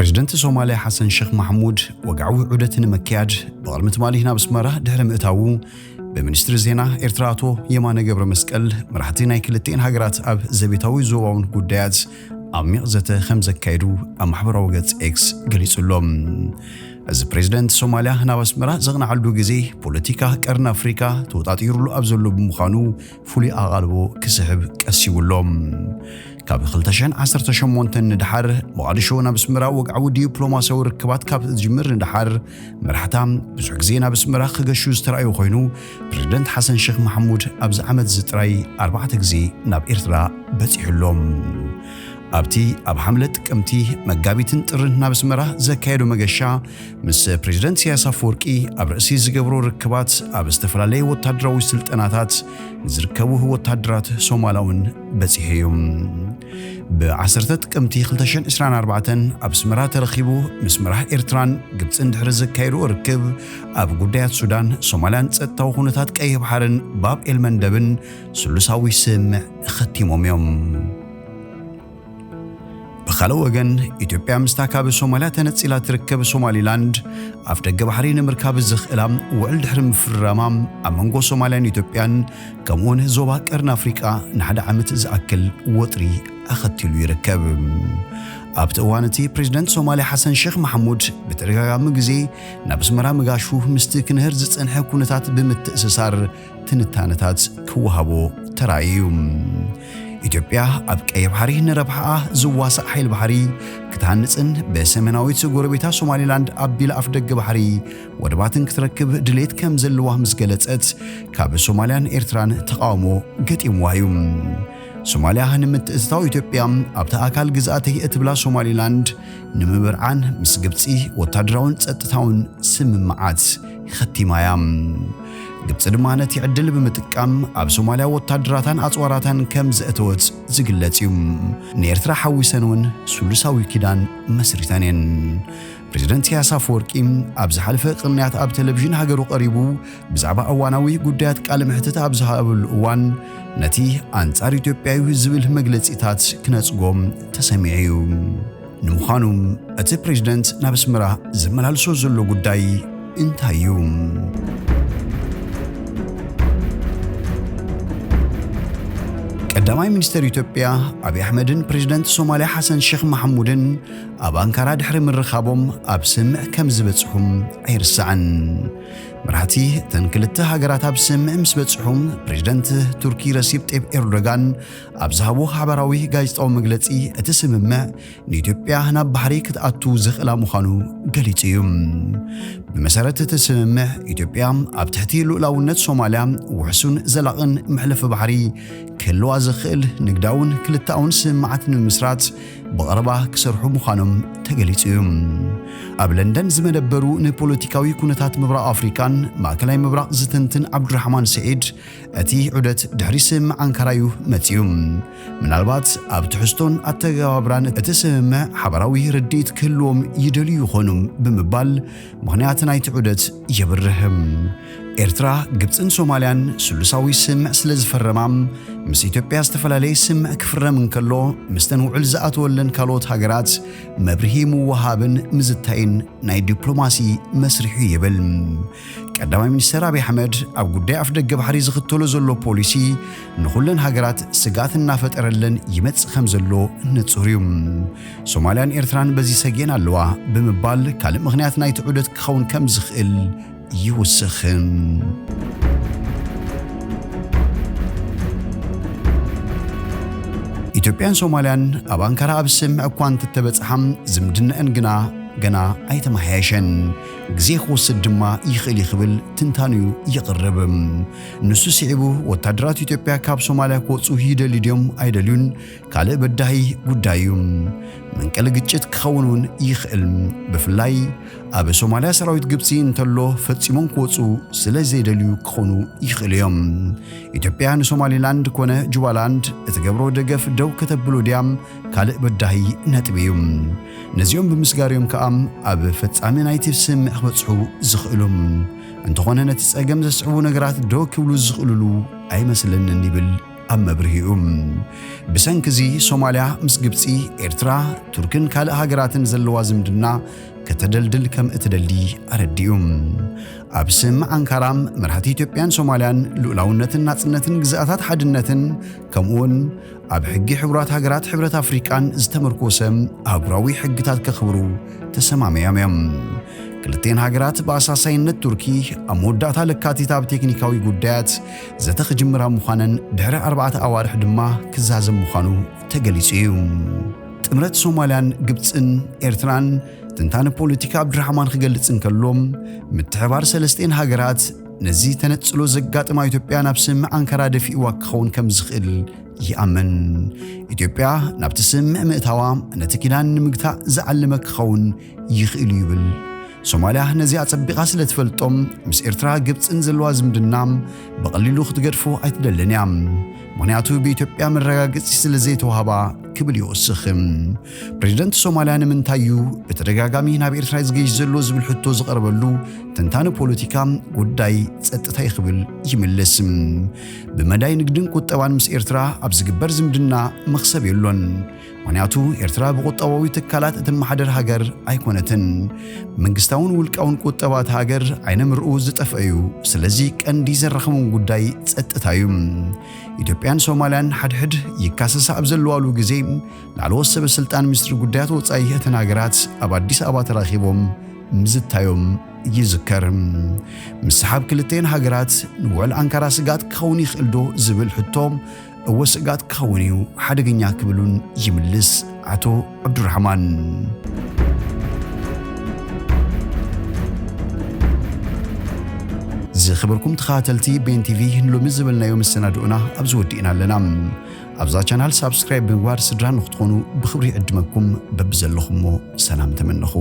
ፕሬዝደንት ሶማልያ ሓሰን ሸኽ ማሕሙድ ወግዓዊ ዑደት ንምክያድ ብቕድሚ ትማሊ ናብ ኣስመራ ድሕሪ ምእታዉ፣ ብሚኒስትሪ ዜና ኤርትራ ኣቶ የማነ ገብረ መስቀል፣ መራሕቲ ናይ ክልቲኤን ሃገራት ኣብ ዘቤታዊ ዞባውን ጉዳያት ዓሚቕ ዘተ ከም ዘካየዱ ኣብ ማሕበራዊ ገጽ ኤክስ ገሊጹ ኣሎ። እዚ ፕሬዝደንት ሶማልያ ናብ ኣስመራ ዘቕንዓሉ ግዜ፣ ፖለቲካ ቀርኒ ኣፍሪካ ተወጣጢሩሉ ኣብ ዘሎ ብምዃኑ፣ ፍሉይ ኣቓልቦ ክስሕብ ቀሲቡ ኣሎ። ካብ ክልተ ሽሕን ዓሰርተ ሸሞንተን ንደሓር፣ ሞቓዲሾ ናብ ኣስመራ ወግዓዊ ዲፕሎማስያዊ ርክባት ካብ ትጅምር ንደሓር፣ መራሕታ ብዙሕ ግዜ ናብ ኣስመራ ክገሹ ዝተራእዩ ኮይኑ፣ ፕሬዝደንት ሓሰን ሸኽ ማሕሙድ ኣብዚ ዓመት እዚ ጥራይ ኣርባዕተ ግዜ ናብ ኤርትራ በጺሑ ኣሎ። ኣብቲ ኣብ ሓምለ፣ ጥቅምቲ፣ መጋቢትን ጥርን ናብ ኣስመራ ዘካየዶ መገሻ፣ ምስ ፕሬዝደንት ኢሳያስ ኣፈወርቂ ኣብ ርእሲ ዝገብሮ ርክባት፣ ኣብ ዝተፈላለየ ወታደራዊ ስልጠናታት ንዝርከቡ ወታደራት ሶማል እውን በጺሑ እዩ። ብ ዓሰርተ ጥቅምቲ ክልተ ሽሕን ዕስራን ኣርባዕተን ኣብ ኣስመራ ተረኺቡ፣ ምስ መራሕ ኤርትራን ግብጽን ድሕሪ ዘካየድዎ ርክብ፣ ኣብ ጉዳያት ሱዳን፣ ሶማልያን ጸጥታዊ ኩነታት ቀይሕ ባሕርን ባብ ኤል መንደብን ስሉሳዊ ስምምዕ ኸቲሞም እዮም። ብኻልእ ወገን፣ ኢትዮጵያ ምስታ ካብ ሶማልያ ተነጺላ ትርከብ ሶማሊላንድ ኣፍ ደገ ባሕሪ ንምርካብ ዘኽእላ ውዕል ድሕሪ ምፍርራማ፣ ኣብ መንጎ ሶማልያን ኢትዮጵያን፣ ከምኡውን ዞባ ቀርኒ ኣፍሪቃ ንሓደ ዓመት ዝኣክል ወጥሪ ኣኸቲሉ ይርከብ። ኣብቲ እዋን እቲ፣ ፕሬዝደንት ሶማልያ ሓሰን ሼኽ ማሕሙድ ብተደጋጋሚ ግዜ ናብ ኣስመራ ምጋሹ ምስቲ ክንህር ዝጸንሐ ኩነታት ብምትእስሳር ትንታነታት ክወሃቦ ተራእዩ እዩ። ኢትዮጵያ ኣብ ቀይሕ ባሕሪ ንረብሓኣ ዝዋሳእ ሓይሊ ባሕሪ ክትሃንጽን ብሰሜናዊት ጎረቤታ ሶማሊላንድ ኣቢላ ኣፍ ደገ ባሕሪ ወደባትን ክትረክብ ድሌት ከም ዘለዋ ምስ ገለጸት፣ ካብ ሶማልያን ኤርትራን ተቓውሞ ገጢምዋ እዩ። ሶማልያ ንምትእትታው ኢትዮጵያ ኣብቲ ኣካል ግዝኣተይ እትብላ ሶማሊላንድ ንምብርዓን ምስ ግብጺ ወታደራውን ጸጥታውን ስምምዓት ኸቲማ እያ። ግብጺ ድማ ነቲ ዕድል ብምጥቃም ኣብ ሶማልያ ወታደራታን ኣጽዋራታን ከም ዘእተወት ዝግለጽ እዩ። ንኤርትራ ሓዊሰን እውን ስሉሳዊ ኪዳን መስሪተን እየን። ፕሬዝደንት ኢሳያስ ኣፈወርቂ ኣብ ዝሓለፈ ቅንያት ኣብ ቴሌቪዥን ሃገሩ ቀሪቡ ብዛዕባ እዋናዊ ጉዳያት ቃለ መሕትት ኣብ ዝሃበሉ እዋን፣ ነቲ ኣንጻር ኢትዮጵያ እዩ ዝብል መግለጺታት ክነጽጎ ተሰሚዑ እዩ። ንምዃኑ፣ እቲ ፕሬዝደንት ናብ ኣስመራ ዘመላልሶ ዘሎ ጉዳይ እንታይ እዩ? ቀዳማይ ሚኒስተር ኢትዮጵያ ኣብይ ኣሕመድን ፕሬዝደንት ሶማልያ ሓሰን ሼኽ ማሕሙድን ኣብ ኣንካራ ድሕሪ ምርኻቦም ኣብ ስምምዕ ከም ዝበጽሑም ኣይርሳዕን። መራሕቲ እተን ክልተ ሃገራት ኣብ ስምምዕ ምስ በጽሑ፣ ፕሬዝደንት ቱርኪ ረሲፕ ጤብ ኤርዶጋን ኣብ ዝሃቦ ሓባራዊ ጋዜጣዊ መግለጺ፣ እቲ ስምምዕ ንኢትዮጵያ ናብ ባሕሪ ክትኣቱ ዘኽእላ ምዃኑ ገሊጹ እዩ። ብመሰረት እቲ ስምምዕ፣ ኢትዮጵያ ኣብ ትሕቲ ልኡላውነት ሶማልያ ውሕሱን ዘላቕን መሕለፊ ባሕሪ ክህልዋ ዘኽእል ንግዳውን ክልተኣውን ስምምዓት ንምምስራት ብቐረባ ክሰርሑ ምዃኖም ተገሊጹ እዩ። ኣብ ለንደን ዝመደበሩ ንፖለቲካዊ ኩነታት ምብራቕ ኣፍሪካን ማእከላይ ምብራቕ ዝተንትን ዓብዱራሕማን ስዒድ፣ እቲ ዑደት ድሕሪ ስምምዕ ኣንካራ እዩ መጺኡ። ምናልባት ኣብ ትሕዝቶን ኣተገባብራን እቲ ስምምዕ ሓባራዊ ርድኢት ክህልዎም ይደልዩ ይኾኑ ብምባል ምኽንያት ናይቲ ዑደት የብርህ። ኤርትራ፣ ግብጽን ሶማልያን ስሉሳዊ ስምምዕ ስለ ዝፈረማ፣ ምስ ኢትዮጵያ ዝተፈላለየ ስምምዕ ክፍረም እንከሎ፣ ምስተን ውዕል ዝኣተወለን ካልኦት ሃገራት መብርሂ ምውሃብን ምዝታይን ናይ ዲፕሎማሲ መስርሕ እዩ ይብል። ቀዳማይ ሚኒስተር ኣብይ ኣሕመድ ኣብ ጉዳይ ኣፍደገ ባሕሪ ዝኽተሎ ዘሎ ፖሊሲ ንኹለን ሃገራት ስግኣት እናፈጠረለን ይመጽእ ከም ዘሎ ንጹር እዩ። ሶማልያን ኤርትራን በዚ ሰጊኤን ኣለዋ ብምባል ካልእ ምኽንያት ናይቲ ዑደት ክኸውን ከም ዝኽእል ይውስኽ። ኢትዮጵያን ሶማልያን ኣብ ኣንካራ ኣብ ስምምዕ እኳ እንተተበጽሓ፣ ዝምድናኣን ግና ገና ኣይተመሓየሸን። ግዜ ክወስድ ድማ ይኽእል እዩ ክብል ትንታንኡ የቕርብ። ንሱ ስዒቡ፣ ወታደራት ኢትዮጵያ ካብ ሶማልያ ክወጹ ይደልዩ ድዮም ኣይደልዩን ካልእ በዳሂ ጉዳይ እዩ። መንቀሊ ግጭት ክኸውን እውን ይኽእል። ብፍላይ ኣብ ሶማልያ ሰራዊት ግብጺ እንተሎ፣ ፈጺሞም ክወጹ ስለ ዘይደልዩ ክኾኑ ይኽእሉ እዮም። ኢትዮጵያ ንሶማሊላንድ ኮነ ጁባላንድ እትገብሮ ደገፍ ደው ከተብሎ ድያ? ካልእ በዳሂ ነጥቢ እዩ። ነዚኦም ብምስጋር እዮም ከኣ ኣብ ፈጻሚ ናይቲ ስምምዕ ክበጽሑ ዝኽእሉ። እንተኾነ፣ ነቲ ጸገም ዘስዕቡ ነገራት ደው ክብሉ ዝኽእሉሉ ኣይመስለንን ይብል ኣብ መብርሂኡ። ብሰንኪ እዚ ሶማልያ ምስ ግብጺ፣ ኤርትራ፣ ቱርክን ካልእ ሃገራትን ዘለዋ ዝምድና ከተደልድል ከም እትደሊ ኣረዲኡ። ኣብ ስምምዕ ኣንካራ፣ መራሕቲ ኢትዮጵያን ሶማልያን ልኡላውነትን ናጽነትን ግዝኣታት ሓድነትን ከምኡውን ኣብ ሕጊ ሕቡራት ሃገራት ሕብረት ኣፍሪቃን ዝተመርኮሰ ኣህጉራዊ ሕግታት ከኽብሩ ተሰማሚዖም እዮም። ክልቲኤን ሃገራት ብኣሳሳይነት ቱርኪ ኣብ መወዳእታ ለካቲት ኣብ ቴክኒካዊ ጉዳያት ዘተ ክጅምራ ምዃነን ድሕሪ ኣርባዕተ ኣዋርሕ ድማ ክዛዘም ምዃኑ ተገሊጹ እዩ። ጥምረት ሶማልያን ግብጽን ኤርትራን ትንታነ ፖለቲካ ኣብድራሕማን ክገልጽ እንከሎ፣ ምትሕባር ሰለስቲኤን ሃገራት ነዚ ተነጽሎ ዘጋጠማ ኢትዮጵያ ናብ ስምምዕ ኣንካራ ደፊእዋ ክኸውን ከም ዝኽእል ይኣምን። ኢትዮጵያ ናብቲ ስምምዕ ምእታዋ ነቲ ኪዳን ንምግታእ ዝዓለመ ክኸውን ይኽእል እዩ ይብል። ሶማልያ ነዚ ኣጸቢቓ ስለ ትፈልጦም ምስ ኤርትራ ግብጽን ዘለዋ ዝምድና ብቐሊሉ ክትገድፎ ኣይትደልን እያ። ምኽንያቱ ብኢትዮጵያ መረጋገጺ ስለ ዘይተዋህባ ክብል ይወስኽ። ፕሬዚደንት ሶማልያ ንምንታይ እዩ ብተደጋጋሚ ናብ ኤርትራ ዝገይሽ ዘሎ ዝብል ሕቶ ዝቐረበሉ ተንታኒ ፖለቲካ ጉዳይ ጸጥታ እዩ ክብል ይምልስ። ብመዳይ ንግድን ቁጠባን ምስ ኤርትራ ኣብ ዝግበር ዝምድና መኽሰብ የሎን። ምኽንያቱ ኤርትራ ብቁጠባዊ ትካላት እትመሓደር ሃገር ኣይኮነትን። መንግስታውን ውልቃውን ቁጠባ እታ ሃገር ዓይነ ምርኡ ዝጠፍአ እዩ። ስለዚ ቀንዲ ዘራኽቦም ጉዳይ ጸጥታ እዩ። ኢትዮጵያን ሶማልያን ሓድሕድ ይካሰሳ ኣብ ዘለዋሉ ግዜ ላዕለዎት ሰበ ስልጣን ሚኒስትሪ ጉዳያት ወጻኢ እተን ሃገራት ኣብ ኣዲስ ኣበባ ተራኺቦም ምዝታዮም ይዝከር። ምስሓብ ክልተን ሃገራት ንውዕል ኣንካራ ስግኣት ክኸውን ይኽእል ዶ ዝብል ሕቶ እወ ስግኣት ክኸውን እዩ ሓደገኛ ክብሉን ይምልስ ኣቶ ዓብዱራሕማን። ዝኸበርኩም ተኸታተልቲ ቤን ቲቪ ንሎሚ ዝበልናዮ መሰናድኦና ኣብዚ ወዲእና ኣለና። ኣብዛ ቻናል ሳብስክራይብ ብምግባር ስድራ ንክትኾኑ ብኽብሪ ይዕድመኩም። በብዘለኹሞ ሰላም ተመነኹ።